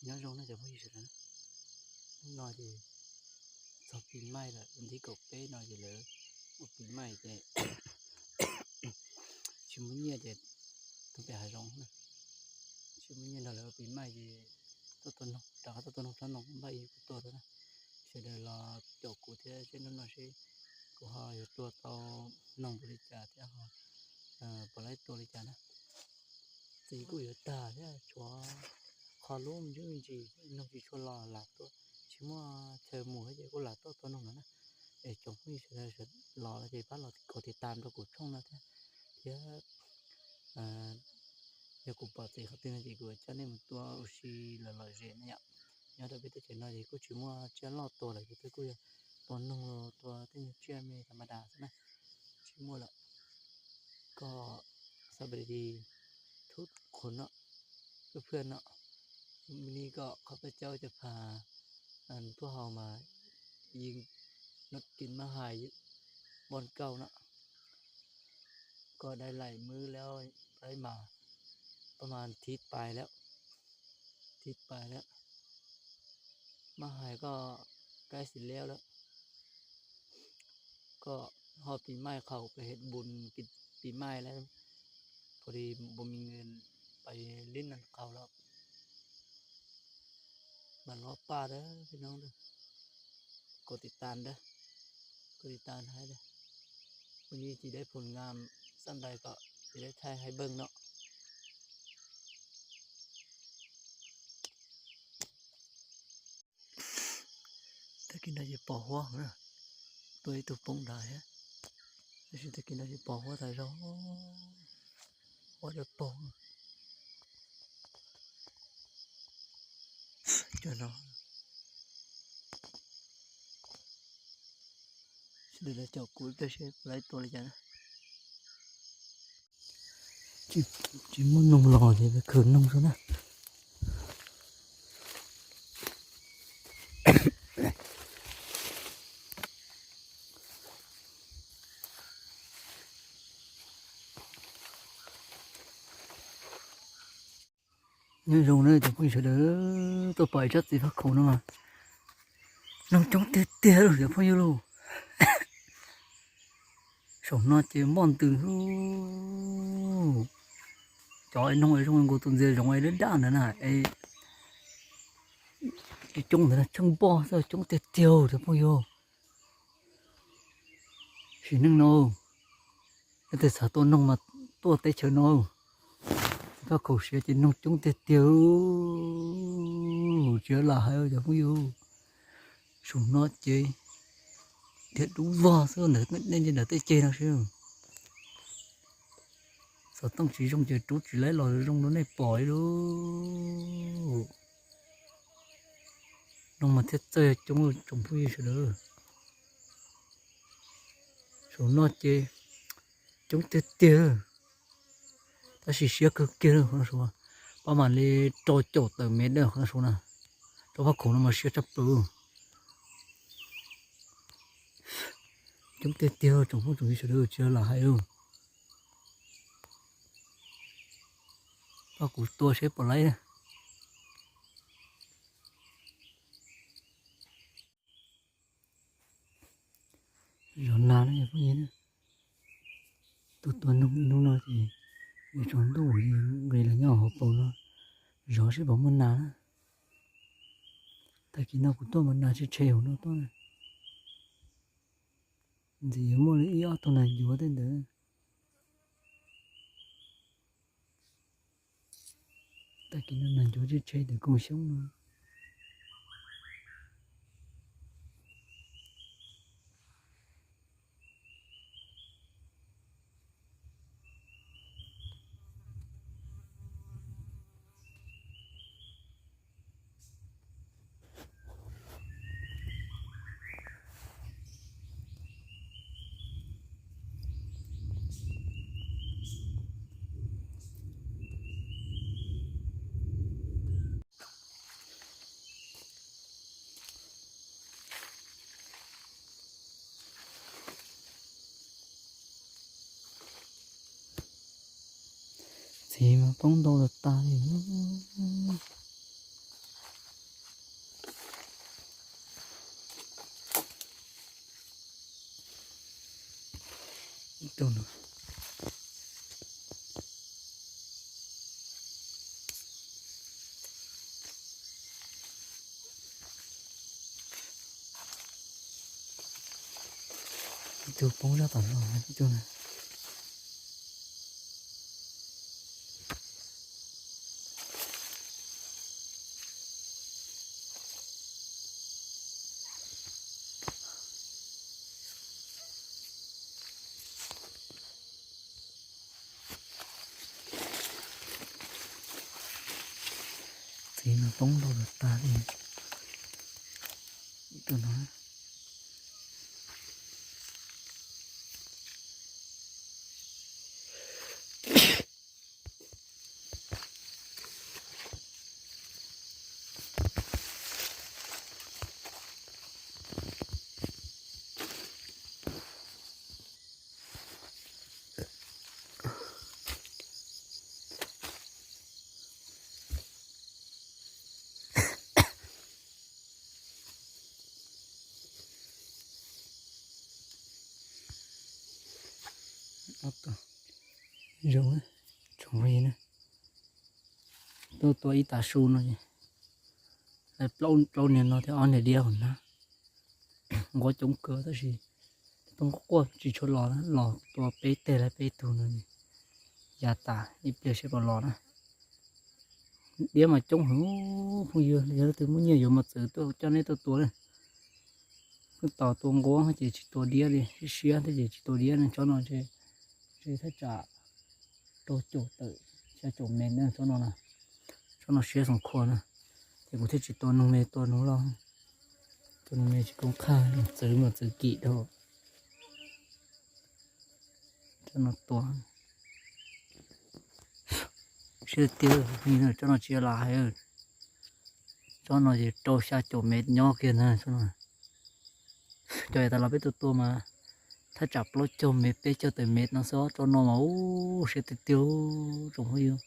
Nyob zoo na cov phooj ywg sawv daws, hnub no ces txog pis maij lawm, ntiv kaum peb no ces lawv ua pis maij ces tsis muaj nyiaj ces tuaj pem hav zoov na, tsis muaj nyiaj nrog lawv ua pis maij ces tuaj tua noog, rov qab tuaj tua noog tsob ntoo npaj ib kuv tuaj rau na. Sawv daws los caum kuv thiab seb hnub no seb kuv ho yuav tua tau noog npaum li cas thiab ho puas laib tua li cas na. Txiv kuj yuav tag thiab, tshuav qho lub me ntsis me ntsis, noog tsis tshua los lam tua, tsis muaj chaw mus ces kuj lam tuaj tua noog no na. Es tsoom phooj ywg sawv daws los ces pab los kom tiv tas rau kuv tshooj no thiab, thiab yog kuv pom txiv qhov twg no ces kuv coj nej mus tua ua si lom lom zem na yom. Nyob rau peb teb chaws no ces kuj tsis muaj tsiaj loj tua lawm, ces peb kuj yog tua noog los tua tej nyuag tsiaj me tha ma das xwb na, tsis muaj lawm. Koj xav pes li thub qhuas no, lub phaj no, ni koj qhov peb caub cov pha thuab hau mas yeej no kin mab hais npoj kauj no, koj dai laim mub lawm, pab mas, pab mas thib pais lawm, thib pais lawm, mab hais koj kaib xis leb lawm. Koj ho pis maij qhaus pem het bun pis maij lawm, pov di bun me nws pais lib nees qhaus lawm. Mas los paj dawb peb noob dawb, kom tiv tas dawb, kom tiv tas hais dawb, ua li tsis dawb phum nga xab ntais kom tsis dawb thaij hais beej no. Tag kis no ces pos huab na, tuaj ib tug poob nrad thiab, tab sis tag kis no ces pos huab tas zog, huab cov pog. Cov no sawv daws los caum kuv ib pliag seb kuv laib tua li cas na. Tsis muaj noog los ces khwv noog xwb na. Nyob zoo na cov phooj ywg sawv daws, tuaj pom ib tsob txiv faj khaum no mas noog coob tiag tiag lauj cov phooj ywg lauj. Saum no ces npoj ntws, cov noog zoo nkaus tus ntxias zoov dab dab ntawd na, coob ntawd na, tsheej npoj xwb coob tiag tiag cov phooj ywg. Sim neej no, yog tias xav tua noog mas tuaj teb chaws no, txiv faj khaum siav ces noog coob tiag tiag, tsis lam hais cov phooj ywg. Saum no ces dhia dub vog xwb, ntawm nej ntsia ntawm tej ceg no seb. Xov tooj tsis zoo ces rub tsis laib los zoo rau nej pom li lauj. Noog mas thiaj txawj coob tsoom phooj ywg sawv daws. Saum no ces coob tiag tiag, tab sis siab kawg kiag qhov no saud, pab mam li rau caum tawm mev dawm qhov no saud na. Tsob faj khaum no mas siab tshaj plaws. Coob tiag tiag tsoom phooj tsoom ywg sawv daws, tsis lam hais lauj. Koj kuv tua seb puas laib. Zov nas na phooj ywg na. Tus tua noog ib hnub no ces yuav tsaus ntuj nqis los nyob hauv paus no zov seb puas muaj nas na. Tag kis no kuv tuaj mas nas tshe tshe hauv no tuaj na. Ntxim yuav muaj li ib ob tug nas ncuav tej ntawd. Tag kis no nas ncuav tshe tshe ntawm koog xyoob no. Txiv mas poob ntau tas tas li. Tus no. Ib tug poob zog tom no, ib tug na. Txiv no poob ntau lawm tag li. Tus no. Zoo, tsoom phooj ywg na, tuaj tua ib tav su no, plaub niag no thiab ob niag diab hauv na. Nquab coob kawg tab sis poob quaj tsis tshua los, los tua peb teg lawm peb tug no. Yav tas ib pliag seb puas los na. Diab mas coob heev, phooj ywg, yog leej twg muaj nyiaj yuav mos txwv tuaj coj nej tuaj tua na. Pheej tos tua nquab ces tsis tua diab li, siab siab thiab ces tsis tua diab ne. Tsob no ntshe thaj tsam rau caum tawm xya caum mev na tsob no na. Tsob no siab xoom khuas na, ces kuv thiaj tsis tua noog me, tua noog loj, tua noog me tsis koob qhaj, txwv mas txwv kim dhau. Tsob no tua siab tiag, tsob no tsis yog lam hais. Tsob no ces rau xya caum mev nyob kiag ntag. Cov yav tas los peb tua tua mas thaj tsam plaub caug mev peb caug tawm mev no xwb, tsob no mas ub siab tiag tiag tsoom phooj ywg.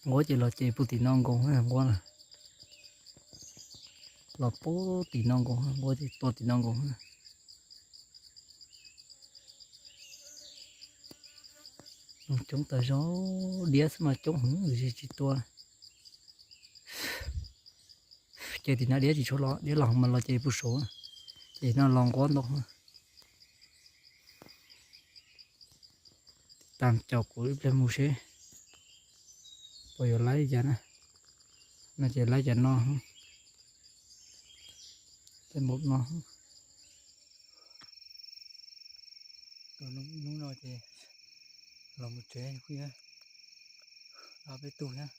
Nquab ces los ces puag tim no nkaus nquab na. Los puag tim no nkaus, nquab ces tua tim no nkaus. Coob tas zog, diab xwb mas coob heev tsis tua. Ces tim no diab tsis tshua los, diab los mas los ces puag saud, ces no los nquab ntau. Tiv tas caum kuv ib pliag mus seb puas yuav laib li cas na. No ces laib cov no, tej npaum no. Tus hnub no ces los mus tsev phooj ywg, ob peb tug thiab.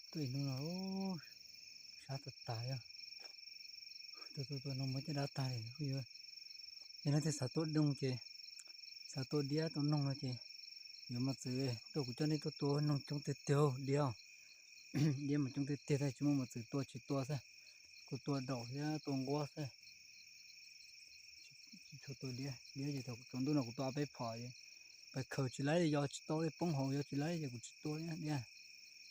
Tuaj ib hnub no sab tas tas yog. Tus tus tus no muab caj dab tag li phooj ywg. Yog leej twg xav tua noog ces, xav tua diab tua noog no ces yuav mos txwv tuaj, kuv coj nej tuaj tua, noog coob tiag tiag diab. Diab mas coob tiag tiag tab tsis muaj mos txwv tua tsis tua xwb. Kuv tua daum thiab tua nquab xwb. Tsis tshua tua diab, diab ces thaum tsaus ntuj no kuv tua ob peb phom, pais khaws tsis laib li, yos tsis tau li, poob hauv yos tsis laib ces kuv tsis tua diab.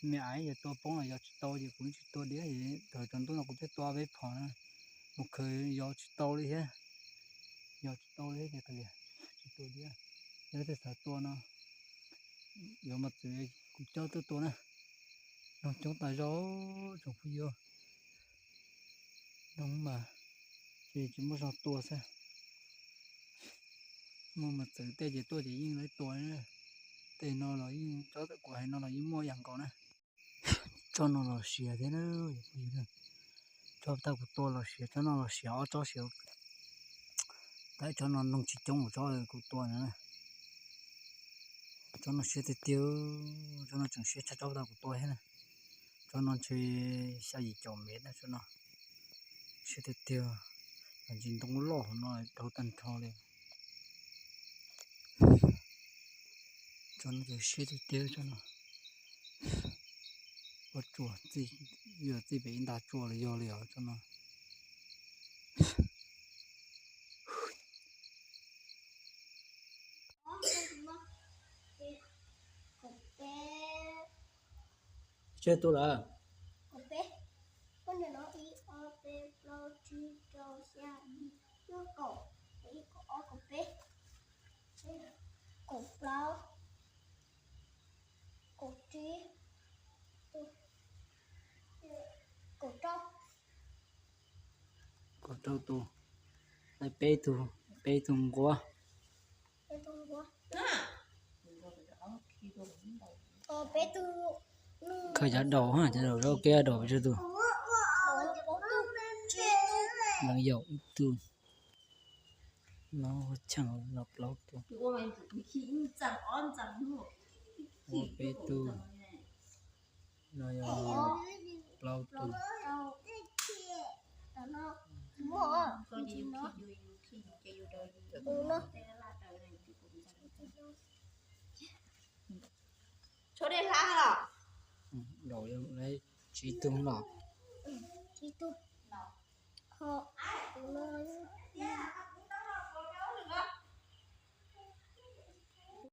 Me aiv ces tua poob los yos tsis tau ces kuv tsis tua diab, thaum tsaus ntuj no kuv thiaj tua ob peb phom na. Mus khaws yos tsis tau li thiab, yos tsis tau li thiab ces tsis tua diab. Yog leej twg xav tua no yuav mos txwv kuv coj tuaj tua na. Noog coob tas zog tsoom phooj ywg. Noog mas ces tsis muaj zog tua xwb. Muaj mos txwv tej ces tuaj ces yeej laib tua. Tej no los yeej, tsob kuv hais no los yeej muaj yam nkaus na. Tsob no los siav thiab na. Tsob tag kuv tua los siav, tsob no los siav, ob tsob siav. Tab tsob no noog tsis coob, tsob kuv tua na. Tsob no siab tiag tiag, tsob no tseem siab tshaj tsob tag kuv tua thiab na. Tsob no ntshe xya yim caum mev na tsob no. Siab tiag tiag, ntsis ntoo loj hauv no dhau tag nrho li. Tsob no ces siab tiag tiag tsob no. Ua tsua, yuav txij pem ib nta tsua los yog li os tsob no. Tsawg tus lawm? Kaum peb. Koj niam no ib ob peb plaub tsib rau xya yim cuaj kaum, kaum ib kaum ob kaum peb, kaum plaub, kaum tsib, kaum rau. Kaum rau tus, peb tug, peb tug nquab. Khaws cov daus, cov daus zaub keb daus tsawg tus? Leej yaum ib tug, no cheem no plaub tug, ua peb tug, no yog plaub tug. Tshuav dej hlab los? Daus tsib tug los? Tsib tug.